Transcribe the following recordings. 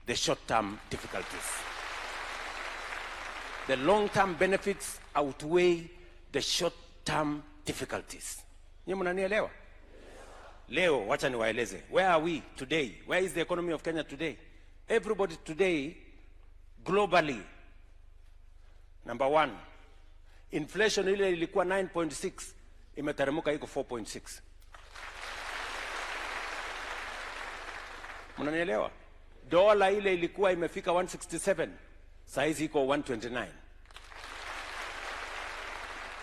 the short-term difficulties. The long-term benefits outweigh the short-term difficulties. Nyinyi mnanielewa? Leo wacha niwaeleze. Where are we today? Where is the economy of Kenya today? Everybody today globally. Number one, inflation ile ilikuwa 9.6 imeteremka iko 4.6. Mnanielewa? Dola ile ilikuwa imefika 167, saizi iko 129.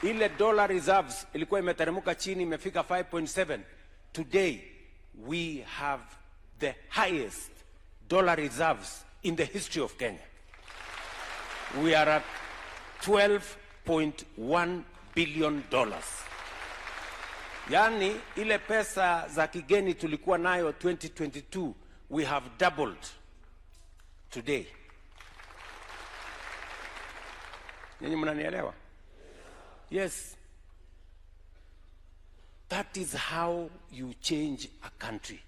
Ile dollar reserves ilikuwa imeteremka chini imefika 5.7. Today we have the highest dollar reserves in the history of Kenya. We are at $12.1 billion. Yaani ile pesa za kigeni tulikuwa nayo 2022, we have doubled today. Nyinyi mnanielewa? Yes. That is how you change a country.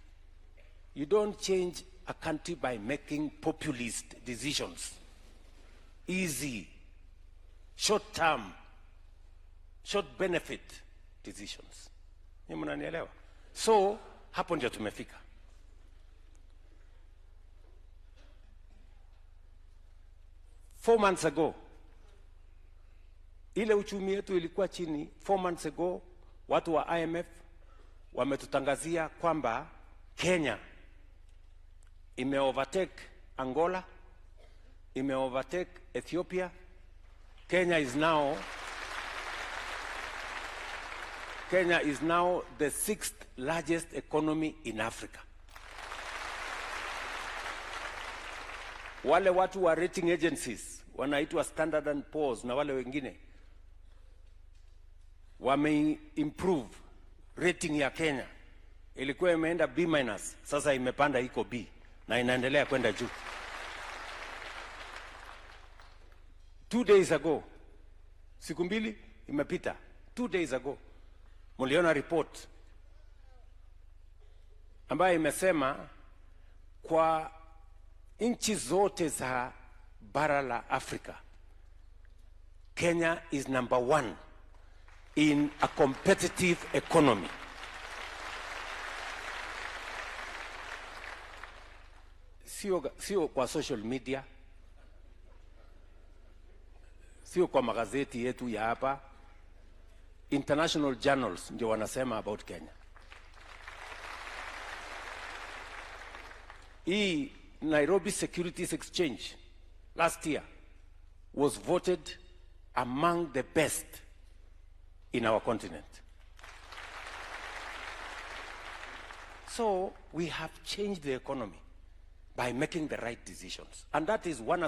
You don't change a country by making populist decisions. Easy, short term, short benefit decisions. Nyinyi mnanielewa? So hapo ndio tumefika. 4 months ago, ile uchumi yetu ilikuwa chini. 4 months ago, watu wa IMF wametutangazia kwamba Kenya ime overtake Angola, ime overtake Ethiopia. Kenya is now the sixth largest economy in Africa. Wale watu wa rating agencies wanaitwa Standard and Poor's na wale wengine wame improve rating ya Kenya. Ilikuwa imeenda B minus, sasa imepanda iko B na inaendelea kwenda juu. 2 days ago, siku mbili imepita, 2 days ago mliona report ambayo imesema kwa nchi zote za bara la Afrika, Kenya is number one in a competitive economy. Sio kwa social media, sio kwa magazeti yetu ya hapa, international journals ndio wanasema about Kenya. Hii Nairobi Securities Exchange last year was voted among the best in our continent. So we have changed the economy by making the right decisions. And that is one